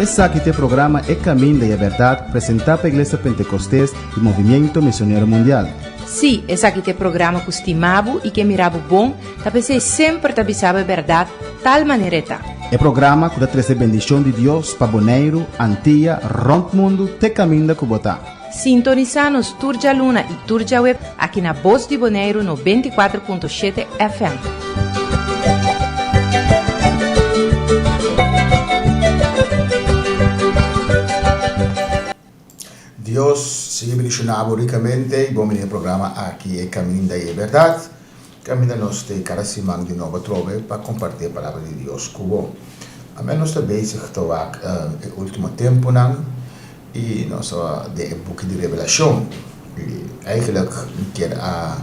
Esaki ta e programa E Caminda y e Berdad presenta pa Iglesia Pentecostes y Movimiento Misionero Mundial. Sí, esaki ta e programa ku stima bo i ke mira bo bon, ta p'esei semper ta bisa bo e bèrdat tal manera e ta. E programa ku ta trese bendishon di Dios pa Boneiru, Antia, rònt mundu te kaminda ku bo ta. Sintonisá nos tur djaluna i tur djaweb aki na Bos di Boneiru 94.7 FM. Dios sigui bendiciona bo ricamente y bon bini e programa aki E Caminda y E Berdad caminda nos te cada siman di nobo atrobe pa comparti e palabra di Dios cu bo. Amen nos ta bezig ta wak e ultimo temponan y nos a den e buki di Revelacion y eigenlijk mi kier a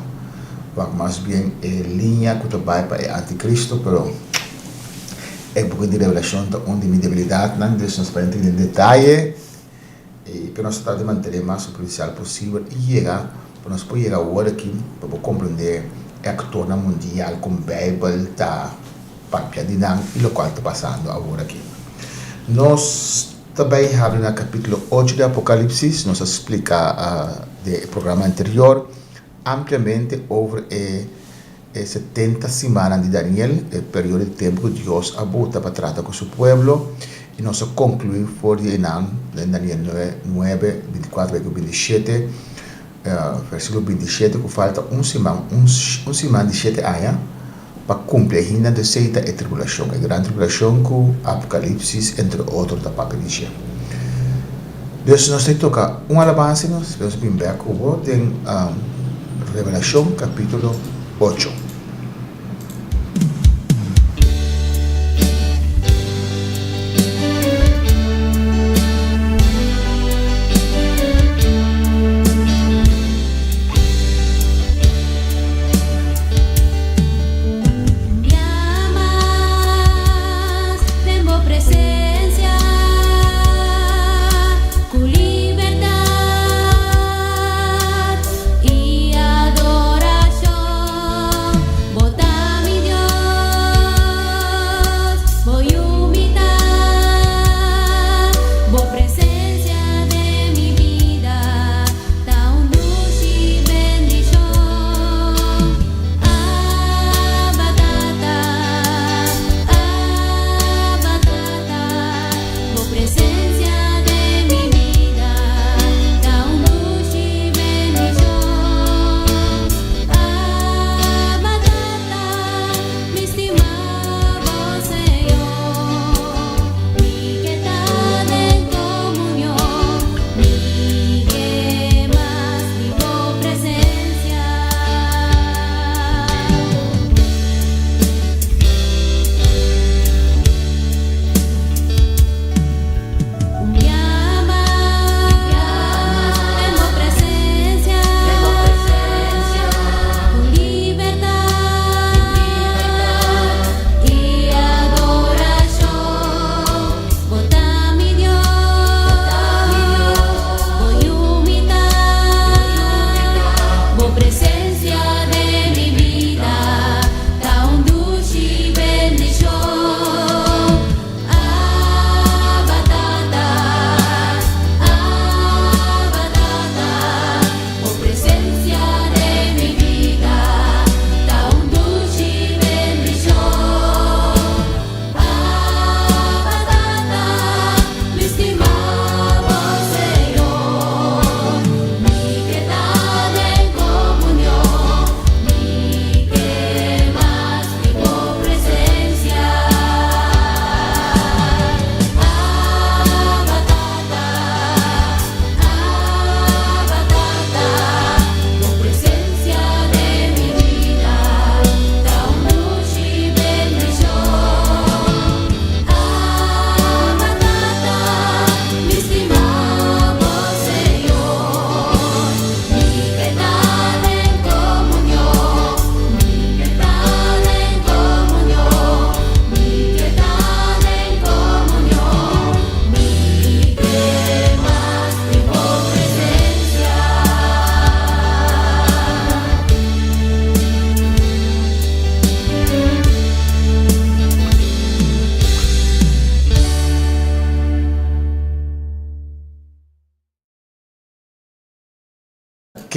wak mas bien e liña cu ta bay pa e anticristo pero e buki di Revelacion ta un di mi debilidadnan dus nos ta bay entra den detaye. E pero nos ta trata di mantené mas superficial posibel i yega pa nos por yega awor aki pa por komprendé e aktornan mundial kon Beibel ta papia di nan i lokual ta pasando awor aki. Nos ta bai habri na kapítulo ocho di Apokalipsis. Nos a splika den e programa anterior ampliamente over e E 70 simannan di Daniel, e periodo di tempu ku Dios a buta pa trata ku su pueblo, i nos a konkluí for di einan den Daniel nuebe, 24 bai ku 27, versíkulo 27, ku falta un siman, un siman di shete aña, pa kumpli ainda de seita e tribulashon, e gran tribulashon ku Apokalipsis entre otro ta papia di dje. Dus nos ta toka un alabansa i nos ta bin bek ku bo den Revelashon kapítulo ocho.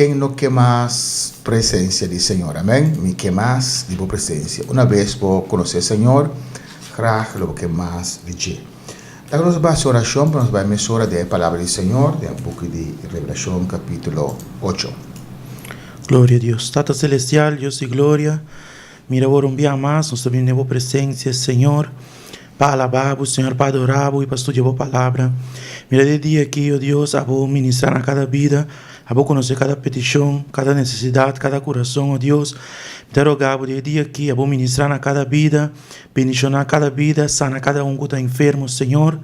Ken no ke mas presencia di Señor? Amen. Mi ke mas di bo presencia. Una bes bo conoce Señor, graag lo bo ke mas di dje. Laga nos basa oracion pa nos bai mesora den e Palabra di Señor den e buki di Revelacion capitulo ocho. Gloria a Dios. Tata Celestial, Dios di gloria, mira awor un bia mas nos ta bini den bo presencia, Señor. Pa alabá bo, Señor, pa adorá bo i pa studia bo Palabra. Mira di e dia aki, o Dios, abo ministrá na kada bida, abo konosé kada petishon, kada nesesidat, kada kurason, o Dios. Mi ta rogá bo di e dia aki, abo ministrá na kada bida, bendishoná kada bida, sana kada un ku ta enfermo, Señor,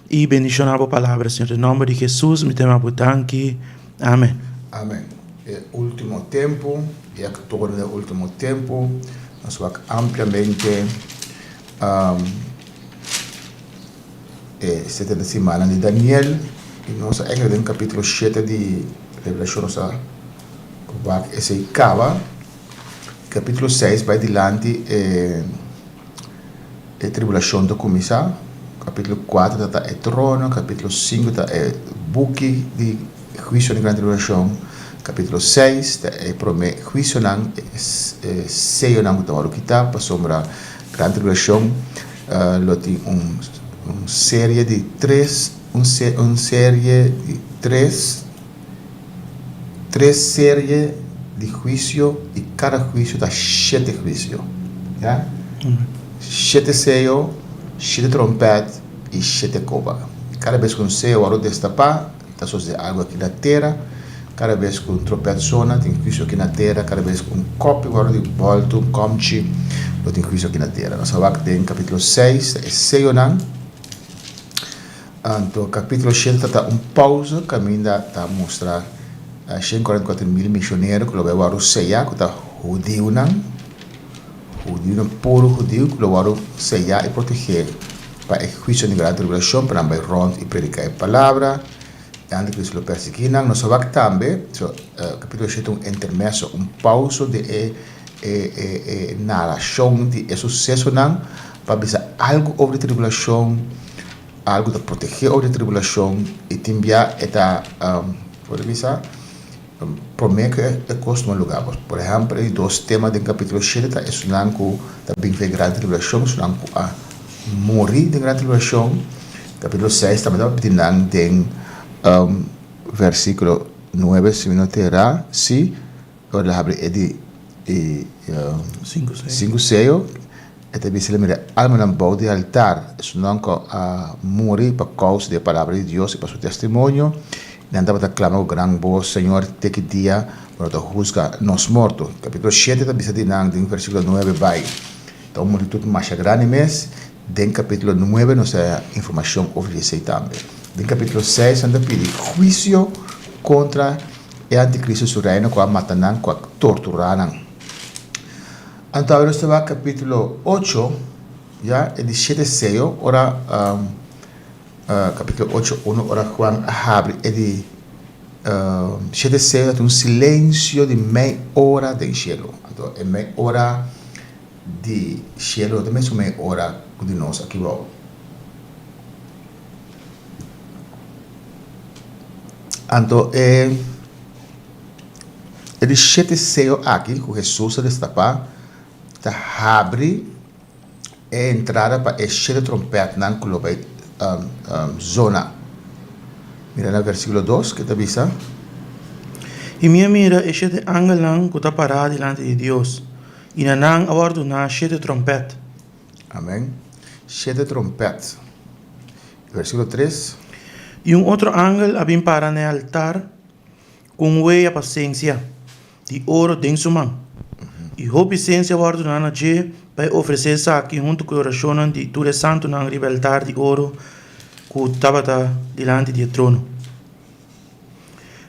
i bendishoná bo Palabra, Señor. Den nòmber di Hesus mi ta yama bo danki. Amen. Amen. E último tempu, e aktor den e último tempu, nos wak ampliamente. E setenta simannan di Daniel i nos a entra den kapítulo shete di Revelashon nos a wak esei kaba. Kapítulo seis bai dilanti e e tribulashon ta kuminsá. Kapítulo kuater ta ta e trono, kapítulo sinku ta e buki di huisio di gran tribulashon, kapítulo seis ta e promé huisionan, e seyonan ku ta wòrdu kitá pasobra Gran Tribulashon lo tin un un serie di tres un un serie di tres tres serie di huisio i kada huisio ta shete huisio ya shete seyo shete trompèt i shete kopa kada bes ku un seyo wòrdu destapá Ta sosede algu aki na tera, kada bes ku un tropèt sona tin huisio aki na tera, kada bes ku un kòpi wòrdu di bòltu, un kòmchi, lo tin huisio aki na tera. Nos a wak den kapítulo seis ta e seyonan, anto kapítulo shete ta ta un pousa kaminda ta mustra 144 mil mishonero ku lo bai wòrdu seyá ku ta hudiunan, hudiunan puru hudiu ku lo wòrdu seyá i protegé. Pa e huisio di gran tribulashon, pa nan bai rònt i prediká e palabra, e antikristu lo persiguí nan. Nos a wak tambe, so, kapítulo shete un intermeso, un pauso di e e e e narashon di e susesonan pa bisa algu over di tribulashon, algu ta protegé over di tribulashon, i tin bia e ta, por bisa, Promé ku e kos tuma lugá. Por ehèmpel, e di dos tema den kapítulo shete ta esunnan ku ta bin for e gran tribulashon, esunnan ku a muri den gran tribulashon. Kapítulo seis tambe ta papia di nan den versíkulo nuebe, si mi no ta erá, sí, ora el a habri e di sinku seyo, e ta bisa el a mira almanan bou di altar, esunnan ku a muri pa kousa di e palabra di Dios i pa su testimonio. Nan tabata klama ku gran bos, Señor, te ki dia bo no ta husga nos morto? Kapítulo shete ta bisa di nan den versíkulo nuebe bai. Ta un multitut masha grandi mes. Den kapítulo nuebe nos ta haña informashon over di esei tambe. Den kapítulo seis nan ta pidi huisio kontra e antikristu i su reino ku a mata nan, ku a torturá nan. Anto awe nos ta wak kapítulo ocho, ya, e di shete seyo, ora. Capítulo ocho uno Ora Juan a habri e di shete selo ta un silencio di mei ora den shelu. Anto e mei ora di shelu no ta mesun mei ora ku di nos aki bou. Anto e e di shete selo aki ku Hesus a destapá ta habri. E entrada pa e shete trompètnan ku lo bai zona. Mira na versíkulo dos ke ta bisa. I mi a mira e shete angelnan ku ta pará dilanti di Dios, i na nan a wòrdu duná shete tròmpèt. Amèn. Shete tròmpèt. Versíkulo tres. I un otro angel a bin para na e altar ku un wea pa sensia. Di oro den su man. I hopi sensia a wòrdu duná na dje pa e ofresé esaki huntu ku e orashonnan di tur e santunan riba e altar di oro ku tabata dilanti di e trono.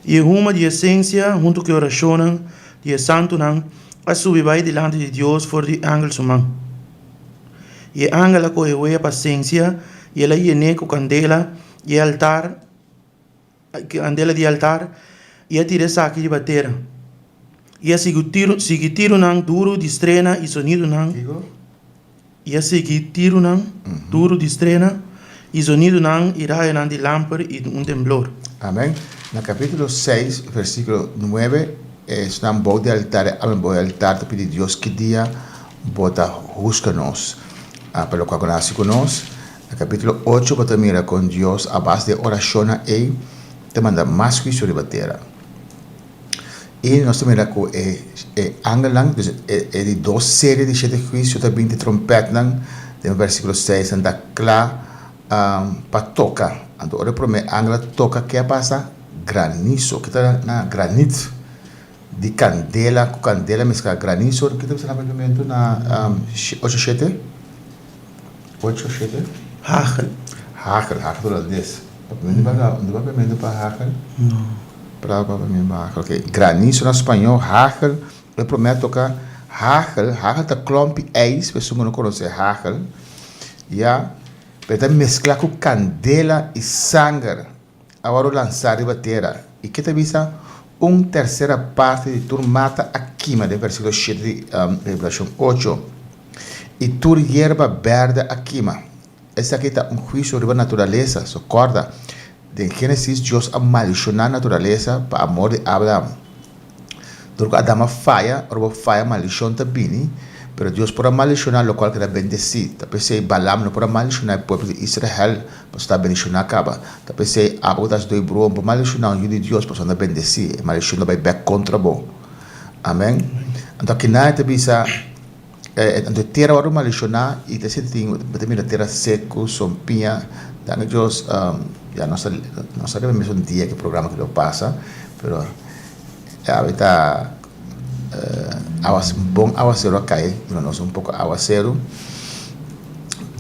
I e huma di e sensia huntu ku e orashonnan di e santunan a subi bai dilanti di Dios for di e angel su man. I e angel a kohe wea pa sensia i el a yen'é ku kandela di e altar. Kandela di altar i a tira esaki riba tera. I a sigui tiru, sigui tirunan duru di strena i sonidunan, i a sigui tirunan duru di strena i sonidunan i rayonan di lamper i un temblor. Amen. Na capítulo 6, versículo 9. Esnan bou di altar, e alma bou di altar ta pidi Dios ki dia bo ta husga nos pa lokual ku nan hasi ku nos. Na kapítulo ocho bo ta mira kon Dios a base di e orashonnan ei ta manda mas huisio riba tera. I nos ta mira ku e e angelnan, dus e e di dos serie di shete huisio ta binti trompètnan den versíkulo seis nan ta kla pa toka. Anto ora e promé angel a toka ke a pasa? Graniso, ke ta na granit di kandela ku kandela meskla graniso, ke ta bisa na papiamentu na ocho shete? Ocho shete? Hagel. Hagel, hagel ta holandes. Papiamentu pa no papiamentu pa hagel? No. Palabra pa papiamentu pa hagel, ok. Graniso na spañó, hagel, e promé a toka hagel, hagel ta klòmpi ijs, pa esun ku no konosé hagel, ya, pero ta meskla ku kandela i sanger. A wòrdu lansá riba tera. I ke ta bisa? Un tersera parti di tur mata a kima, den versíkulo shete di Revelashon ocho. I tur yerba bèrdè a kima. Esaki ta un huisio riba naturalesa. So kòrda, den Génesis Dios a maldishoná naturalesa pa amor di Abraham. Dor ku Adam a faya, ora bo faya maldishon ta bini, pero Dios por a maldishoná lokual ku ta bendesí. Ta p'esei Balaam no por a maldishoná e pueblo di Israel, pasobra ta bendishoná kaba. Ta p'esei abo ku ta hasi doi broma por maldishoná un yu di Dios, pasobra nan ta bendesí. E maldishon ta bai bèk kontra bo. Amèn. Anto akinan e ta bisa, Anto e tera wòrdu maldishoná i ta sinti tin, bo ta mira tera seku, sompiña. Danki Dios, ya nos ta, nos ta riba e mesun dia ku e programa aki lo pasa, pero. Awe ta awa bon awaseru a kai duna nos un poko awaseru.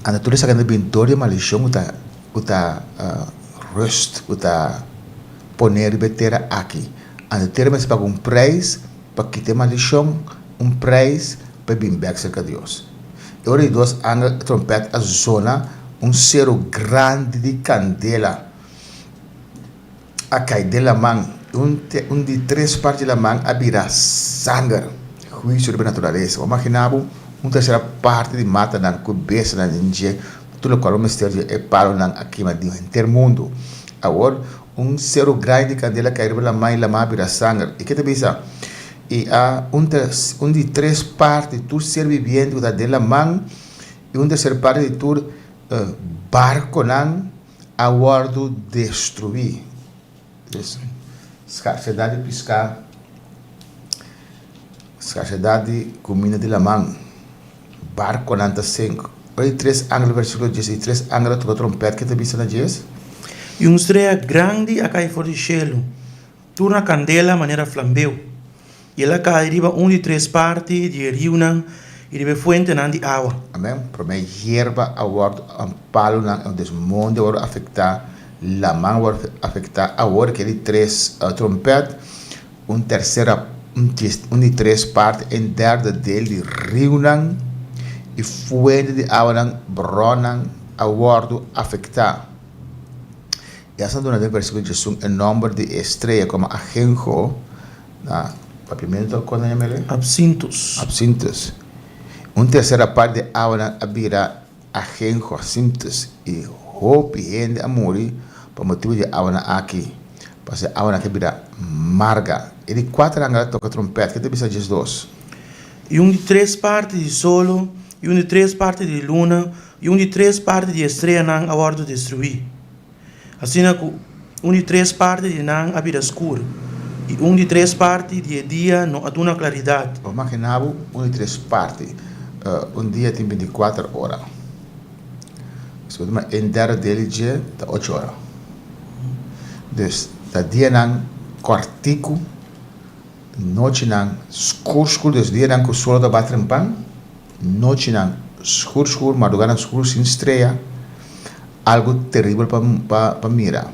Anto tur esaki ta bin dor di e maldishon ku ta ku ta rust ku ta pone riba e tera aki. Anto e tera mester paga un preis pa kita e maldishon, un preis pa e bin bek serka Dios. E ora di dos angel e trompèt a zona un seru grandi di kandela. A kai den laman, i un di tres parti di laman a bira sanger. Huisio riba naturalesa. Bo magina bo un tersera parti di matanan ku bestianan den dje, tur lokual bo mester dje e palonan a kima di henter mundu. Awor, un seru grandi di kandela a kai riba laman i laman a bira sanger. I ke ta bisa? I a un un di tres parti di tur ser bibiente ku ta den laman i un terser parti di tur barkonan a wòrdu destruí. Dus, skarsedat di piská, skarsedat di kuminda di laman, barkonan ta sink. Ora di tres angel, versíkulo dies, di tres angel a toka trompèt, ke ta bisa na djes? I un strea grandi a kai for di shelu, tur na kandela manera flambeu. I el a kai riba un di tres parti di e riunan i riba e fuentenan di awa. Amen. Promé yerba a wòrdu, palunan, dus mondi a wòrdu afektá, laman a wòrdu afektá. Awor ke di tres trompèt, un tersera, un di tres parti, un derde del di riunan i fuente di awanan, bronnan a wòrdu afektá. I asina duna den versíkulo diesun e nòmber di e strea komo agenjo. Na papiamento kon nan yama el'e? Absintus. Absintus. Un tersera parti di awanan a bira agenjo, absintus, i hopi hende a muri pa motibu di e awanan aki, pasobra e awanan aki a bira marga. E di kuater angel a toka trompèt, ke ta bisa 12? I un di tres parti di solo, i un di tres parti di luna, i un di tres parti di e streanan a wòrdu destruí. Asina ku un di tres parti di nan a bira skur, i un di tres parti di e dia no a duna klaridat. Bo magina bo un di tres parti, un dia tin bintikuater ora. Si bo tuma un derde del di dje ta ocho ora. Dus ta dianan kòrtiku, nochinan skur skur, dus dianan ku solo ta bati trempan, nochinan skur skur, marduganan skur sin strea. Algu teribel pa pa mira.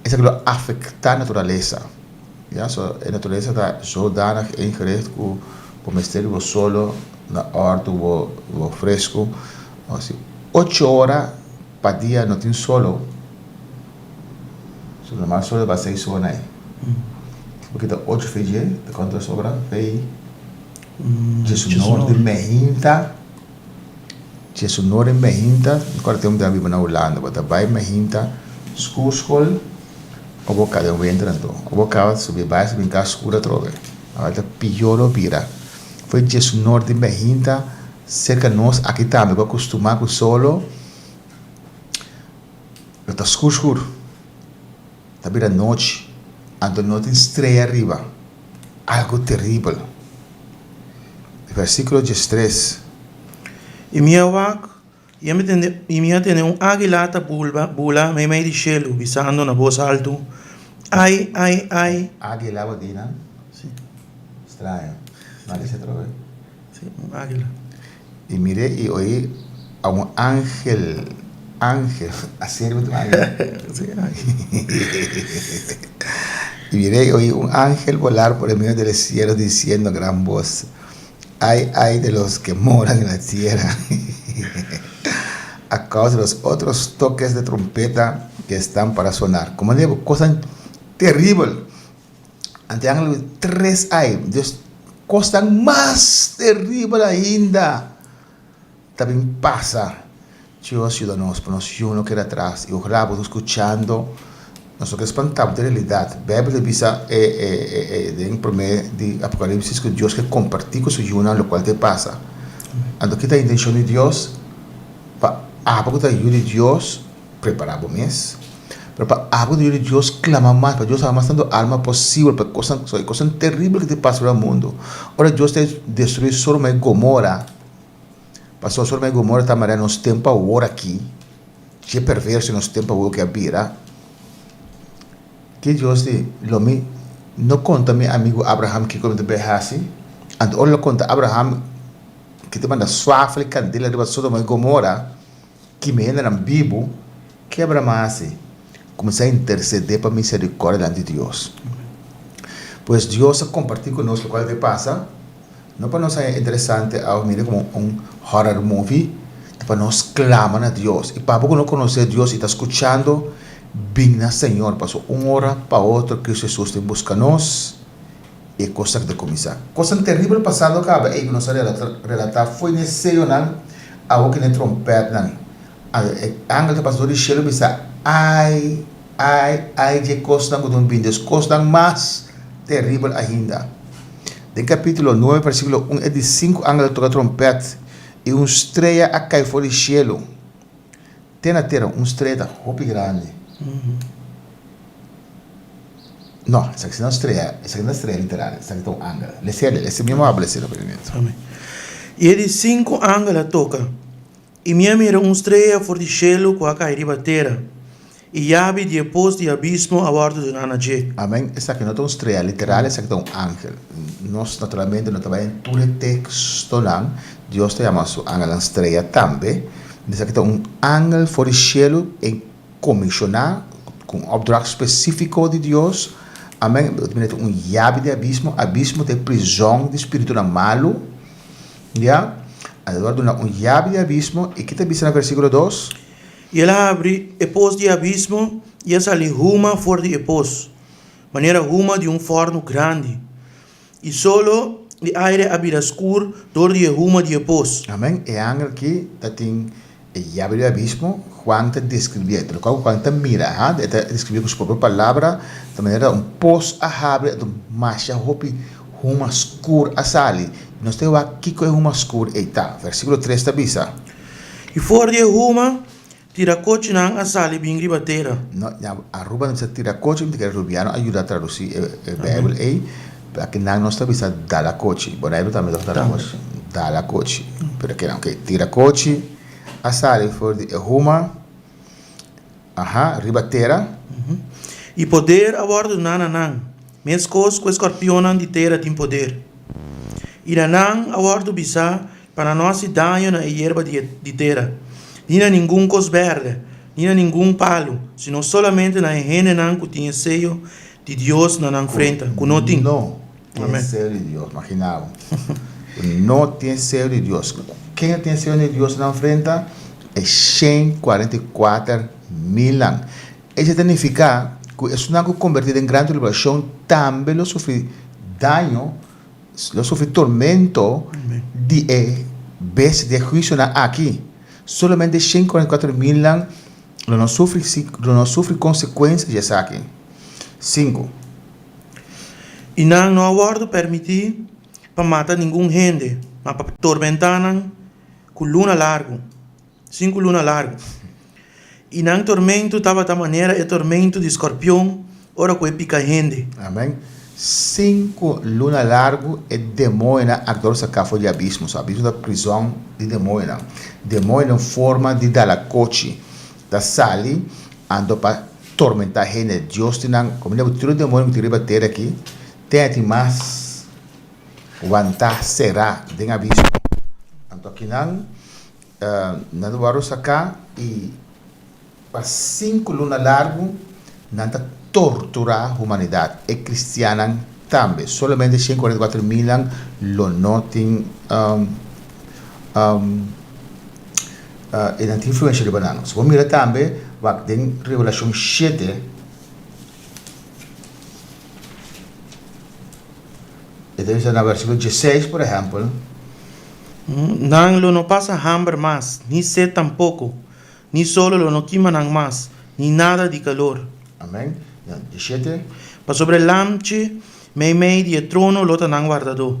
Esaki lo afektá naturalesa. Ya, so e naturalesa ta zodanig ingericht ku bo mester di bo solo na òrdu, bo bo fresku. Si ocho ora pa dia no tin solo, so normal solo ta ba seis ora ei. Si bo kita ocho fe dje, ta konta sobra fei diesunor di meinta. Diesunor den Mehinta, mi kòrda tempu mi tabata biba na Hulanda, bo ta bai Mehinta skur skol o bo ka den wenter anto, o bo kaba subi bai subi in kas skur atrobe. Awor ta pió lo bira. Fo'i diesunor di mehinta serka nos aki tambe ku a kustumá ku solo lo ta skur skur. Ta bira nochi, anto no tin strea ariba. Algu teribel. Versíkulo diestres. I mi a wak, i a mi tende, i mi a tende un águila ta bulba, bula meimei di shelu, bisando na bos haltu, Ai, ai, ai! Águila bo di nan? Sí. Straño. Nan lesa atrobe. Sí, un águila. I mir'é i oí a un ángel, ángel, a siervo di un águila. Sí, águila. I mir'é i oí un ángel volar por en medio del cielo diciendo a gran voz, Ay, ay de los que moran en la tierra, a causa de los otros toques de trompeta que están para sonar. Como digo, cosa terrible. Ante ángel tres ay, Dios, cosa mas terrible ainda. También pasa. Dios yuda nos pa nos yu no keda atras y ojalá bo ta skuchando nos no ke spanta bo ta realidad. Bijbel ta bisa den prome di Apocalipsis ku Dios ke komparti ku su yunan lokual ta pasa. Anto ki ta intenshon di Dios? Pa abo ku ta yu di Dios prepara bo mes, pero pa abo ku ta yu di Dios klama mas pa Dios haña mas tantu alma posibel pa e kosnan e kosnan teribel ku ta pasa riba mundu. Ora Dios ta destrui Sodoma y Gomora. Pasobra Sodoma i Gomorra ta mara nos tempu awor aki, dje perverso nos tempu awor ke a bira. Ke Dios di, Lo mi no konta mi amigu Abraham kiko mi ta bai hasi? Anto ora lo konta Abraham ke ta manda suafel i kandela riba Sodoma i Gomorra, kima e hendenan bibu, ke Abraham a hasi? Kuminsá intersedé pa miserikòrdia dilanti di Dios. Pues Dios a kompartí ku nos lokual ta pasa. No pa nos haña interesante of mira como un horror movie, ta pa nos clama na Dios. Y pa bo cu no conoce Dios y ta scuchando, bin na Señor, paso un ora pa otro Cristo Jesus ta busca nos y e cosnan ta cuminsa. Cosnan terribel pasando caba ey cu nos a relata fo'i n'e seyonan awo cu n'e trompetnan. E angel ta pasa door di cielo bisa, Ay, ay, ay dje cosnan cu ta bin, des cosnan mas terribel ainda. Den kapítulo nuebe versíkulo un e di sinku angel a toka trompèt, i un strea a kai for di shelu te na tera. Un strea ta hopi grandi. No, esaki no strea, esaki no strea literal, esaki ta un angel. Lese, lese, mi a habla esei primeramente. Amén. I e di sinku angel a toka, I mi a mira un strea for di shelu ku a kai riba tera, i yabi di e pos di abismo a wòrdu duná na dje. Amen. Esaki no ta un strea literal, esaki ta un angel. Nos naturalmente no ta bai den tur e tekstonan. Dios ta yama su angelnan strea tambe. Esaki ta un angel for di shelu e komishoná ku un opdracht spesífiko di Dios. Amen. Bo ta mira ta un yabi di abismo. Abismo ta e prizòn di spiritunan malu. Ya. A wòrdu duna un yabi di abismo. I ki ta bisa na versíkulo dos? I el a habri e pos di abismo, i a sali huma for di e pos, manera huma di un fòrnu grandi. I solo di aire a bira skur dor di e huma di e pos. Amèn. E angel aki ta tin e yabi di abismo. Juan ta deskribié. Ta lokual ku Juan ta mira, ha? E ta deskribié ku su propio palabra, ta manera un pos a habri, anto masha hopi huma skur a sali. Nos ta wak kiko e huma skur ei ta. Versíkulo tres ta bisa. I for di e huma, tirakochinan a sali bin riba tera. No, na Aruba no bisa tirakochi, mi ta kere Rubiano a yuda tradusí e Bijbel ei, pero aki nan nos ta bisa dalakochi. Boneiru tambe ta dalakochi. Dalakochi. Pero kinan, oke, tirakochi a sali for di e huma, aha, riba tera. I poder a wòrdu duná na nan, meskos ku e skòrpionnan di tera tin poder. I na nan a wòrdu bisá Pa nan no hasi daño na e yerba di tera, ni na ningun kos bèrdè, ni na ningun palu, sino solamente na e hendenan ku tin e seyo di Dios na nan frenta, ku no tin. No tin e seyo di Dios, magina bo, ku no tin e seyo di Dios. Ken a tin e seyo di Dios na nan frenta? E 144 milnan. Esei ta nifiká ku esunnan ku kombertí den gran tribulashon tambe lo sufri daño. Lo sufri tormento di e bestia di e huisionan aki. Solamente 144 milnan lo no sufri, lo no sufri konsekuensia di esaki. Sinku. I nan no a wòrdu pèrmití pa mata ningun hende, ma pa tormentá nan ku luna largu, sinku luna largu. I nan tormentu tabata manera e tormentu di skòrpion ora ku e pika hende. Amèn. Sinku luna largu e demoñonan a dor saká for di abismo. So abismo ta prizòn di demoñonan. Demoño den forma di dalakochi ta sali anto pa tormentá hende. Dios tin nan, komo ku tur e demoño ku tin riba tera aki, ten a tin mas wantá será den abismo. Anto akinan Nan ta wòrdu saká i pa sinku luna largu nan ta torturá humanidat, e kristiannan tambe. Solamente 144 milnan lo no tin e nan tin influensha riba nan. Si bo mira tambe wak den Revelashon shete, e ta bisa na versíkulo dieseis por ehèmpel. Nan lo no pasa hamber mas, ni sed tampoko, ni solo lo no kima nan mas, ni nada di kalor. Amen. Na dieshete. Pasobra e Lamchi meimei di e trono lo ta nan wardadó,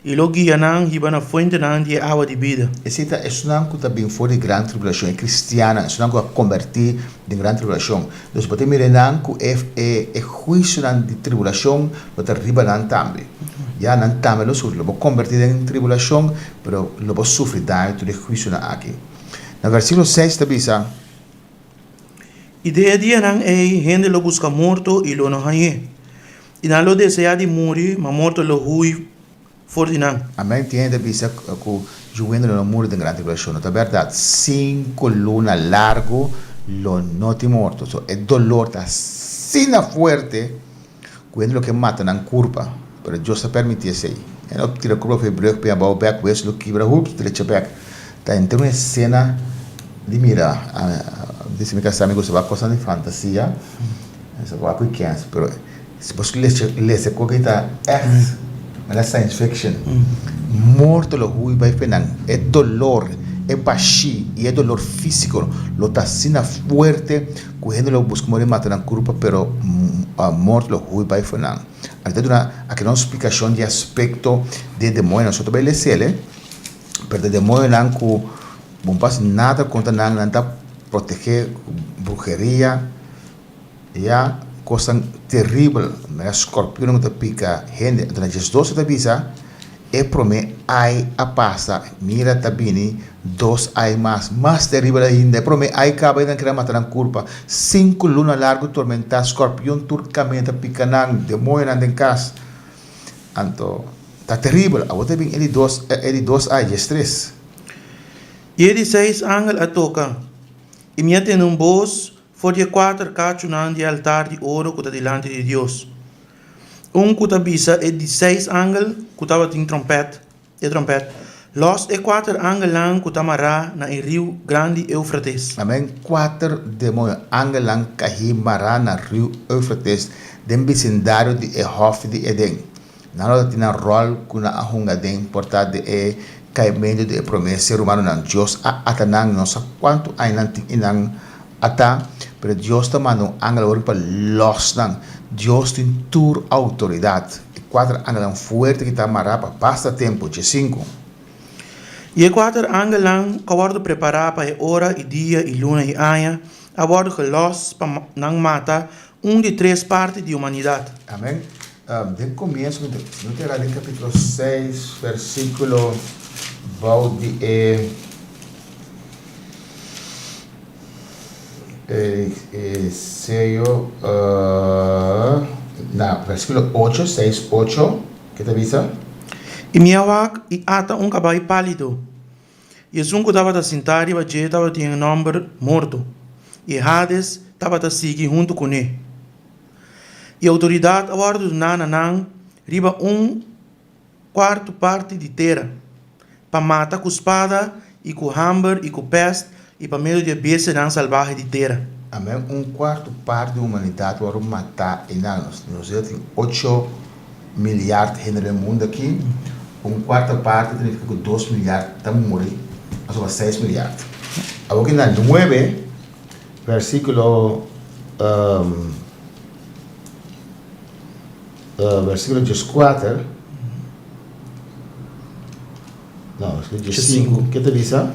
i lo guia nan hiba na fuentenan di e awa di bida. Esei ta esunnan ku ta bin for di gran tribulashon, e kristiannan, esunnan ku a kombertí den gran tribulashon. Dus bo ta mira nan ku e e huisionan di tribulashon lo ta riba nan tambe. Ya nan tambe lo sufri. Lo bo kombertí den tribulashon, pero lo bo sufri daño tur e huisionan aki. Na versíkulo seis ta bisa. I den e dianan ei hende lo buska morto i lo no hañ'é. I nan lo deseá di muri, ma morto lo hui for di nan. Amen. Tin hende ta bisa ku yu hende lo no muri den gran tribulashon. No ta bèrdat. Sinku luna largu lo no tin morto. So, e dolor ta asina fuerte ku hende lo ke mata nan kurpa. Pero Dios ta permití esei. Hende lo tira kurpa for e brùg p'e abou bèk, wesu lo kibra, hups, drecha bèk. Ta henter un esena di mira. Dice mi kasá mi gusta wak kosnan di fantasia. Esa wak ku i kens, pero si bo lesa ku aki ta ègt manera science fiction. Morto lo hui bai fe nan. E dolor, e bashí i e dolor físiko lo ta asina fuerte ku hende lo buska moda di mata nan kurpa, pero morto lo hui bai fe nan. Aki ta duna aki un splikashon di aspekto di e demoñonan. So ta bai les'el e, pero ta demoñonan ku bo no por hasi nada kontra nan, nan ta protegé ku bruheria. Ya, kosnan teribel, manera skorpionnan ku ta pika hende. Anto na diesdos e ta bisa, E promé ai a pasa, mira ta bini dos ai mas, mas teribel ainda. E promé ai kaba i nan keda mata nan kurpa. Sinku luna largu tormentá, skorpion tur kaminda ta pika nan, demoñonan den kas. Anto, ta teribel. Awor ta bin e di dos, e di dos ai, diestres. I e di seis angel a toka, i mi a tende un bos For di e kuater kachunan di e altar di oro ku ta dilanti di Dios, un ku ta bisa e di seis angel ku tabatin tròmpèt, e tròmpèt, Lòs e kuater angelnan ku ta mará na e riu grandi Eufrates. Amen. Kuater demoño, angelnan kahí mará na riu Eufrates den bisindario di e hòfi di Eden. Nan lo ta tin nan ròl ku nan a hunga den porta di e kaimentu di e promé ser humanonan. Dios a ata nan, no sa kuantu aña nan tin i nan ata, pero Dios ta manda un angel awor pa lòs nan. Dios tin tur outoridat. E kuater angelnan fuerte ki ta mará pa basta tempu, djesinku. I e kuater angelnan ku a wòrdu prepará pa e ora i dia i luna i aña a wòrdu gelòs pa nan mata un di tres parti di humanidat. Amèn. Den komienso, si no ta erá den kapítulo seis, versíkulo bou di e e seyo, na versíkulo ocho, seis, ocho, ke ta bisa? I mi a wak, i ata un kabai pálido, i esun ku tabata sintá riba dje tabatin e nòmber Morto, i Hades tabata sigui huntu kuné. I outoridat a wòrdu duná na nan riba un kuartu parti di tera, pa mata ku spada i ku hamber i ku pèst i pa medio di e bestianan salbahe di tera. Amen. Un kuartu parti di humanidat wòrdu matá einan. Nos ya tin ocho miliard hende den mundu aki. Un kuarta parti ta nifiká ku dos miliard ta muri, pasobra seis miliard. Awor ki na nuebe. Versíkulo. Versíkulo dieskuater, no, versíkulo diesinku, ke ta bisa?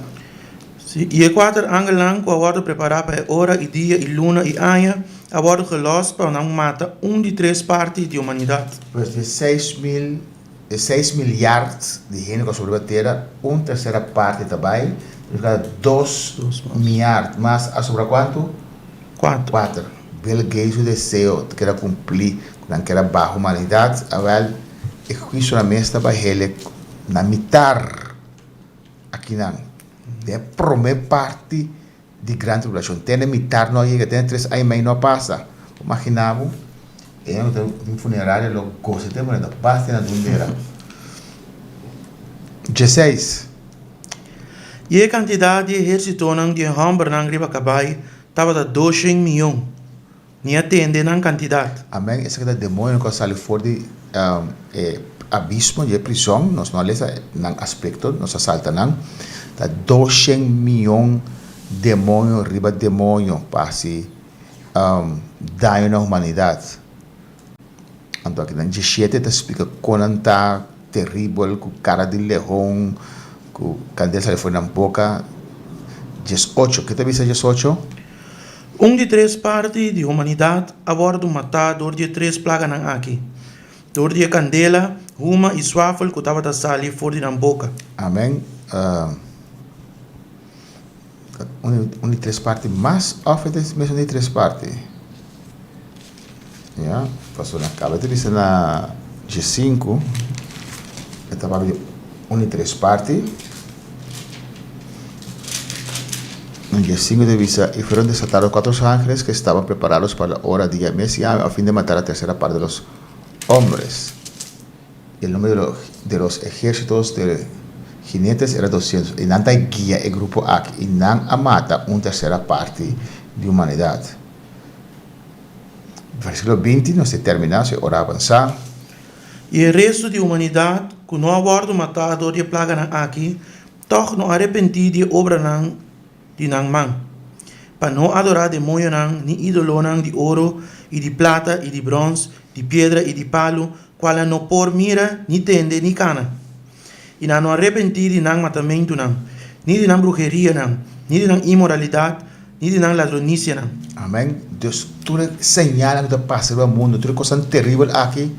Sí, i e kuater angelnan ku a wòrdu prepará pa e ora i dia i luna i aña a wòrdu gelòs pa nan mata un di tres parti di humanidat. Pues di seis mil, e seis milyard di hende ku a sobrevivi tera, un tersera parti ta bai, ta dos milyard mas a sobra kuantu? Kuater. Kuater. Bill Gates su deseo ta keda kumpli ku nan keda baha humanidat, awel e huisio nan mes ta bai hele na mitar akinan den e prome parti di gran tribulashon. Te na mitar no a yega, te na tres aña i mei no a pasa. Bo magina bo, e hende ku ta den funeraria lo gosa te manera ta basta na dundera. Dieseis. I e kantidat di ehérsitonan di e hòmbernan riba kabai Tabata doshen miyon. Mi a tende nan kantidat. Amen, esaki ta demonionan ku a sali for di e abismo di e prison, nos no a lesa nan aspekto, nos a salta nan, ta doshen miyon demonio riba demonio pa hasi daño na humanidat. Anto aki nan diesshete ta splika kon nan ta teribel ku kara di lehon, ku kandel sali for di nan boka. Diesocho, ke ta bisa diesocho? Un di tres parti di humanidat a wòrdu matá dor di e tres plaganan aki, dor di e kandela, huma i swafel ku tabata sali for di nan boka. Amen. Un di tres parti mas òf e ta mesun di tres parti? Ya, pasobra na kaba ta bisa na diesinku e ta papia di un di tres parti. Na diesinku ta bisa, Y fueron desatados cuatro ángeles que estaban preparados para la hora, día, mes y año, a fin de matar la tercera parte de los hombres. Y el nombre de los, de los ejércitos de jinetes era doscientos. Y nan ta guia e grupo aki y nan a mata un tercera parti di humanidad. Versíkulo binti, nos ta terminá, si ora avansá. I e restu di humanidat ku no a wòrdu matá dor di e plaganan aki, tòg no a repentí di e obranan di nan man, pa no adorá demoñonan ni ídolonan di oro i di plata i di bròns, di piedra i di palu, kualnan no por mira, ni tende, ni kana. I nan no a repentí di nan matamentunan, ni di nan brujerianan, ni di nan inmoralidat, ni di nan ladronisianan. Amèn. Dios, tur e señalnan ku ta pasa riba mundu, tur e kosnan teribel aki,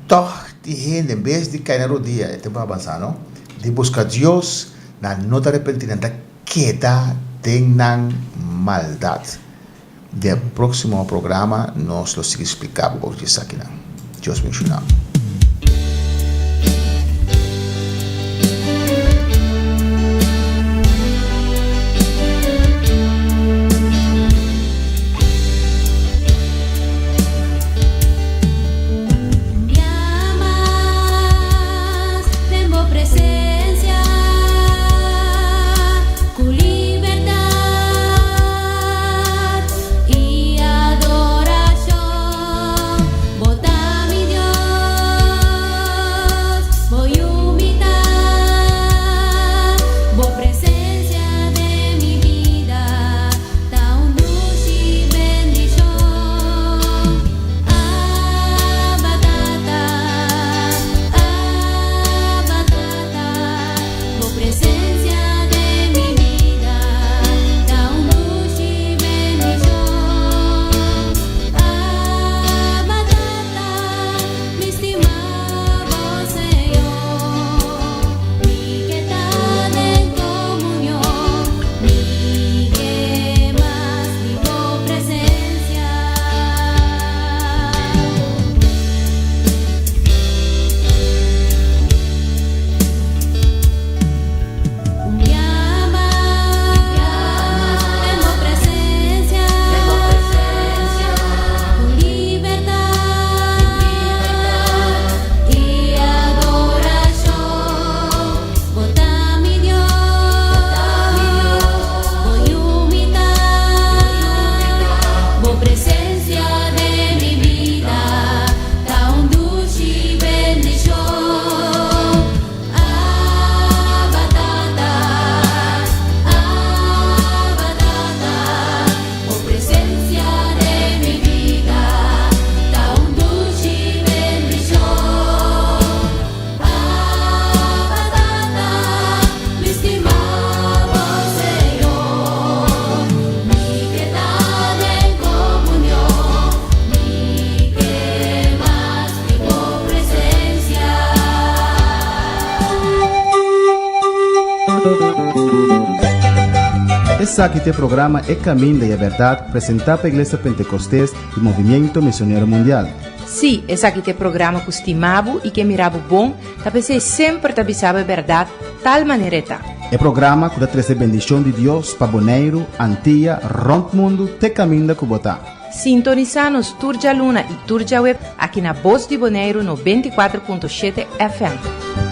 tòg tin hende en bes di kai na rodia, e tempu a avansá, no? Di buska Dios, nan no ta arepentí, nan ta keda den nan maldat. Den e próksimo programa nos lo sigui spliká bo oki esakinan. Dios benshoná bo. Esaki ta e programa E Caminda y e Berdad presenta pa Iglesia Pentecostes y Movimiento Misionero Mundial. Sí, esaki ta e programa ku stima bo i ke mira bo bon, ta p'esei semper ta bisa bo e bèrdat tal manera e ta. E programa ku ta trese bendishon di Dios pa Boneiru, Antia, rònt mundu te kaminda ku bo ta. Sintonisá nos tur djaluna i tur djaweb aki na Bos di Boneiru 94.7 FM.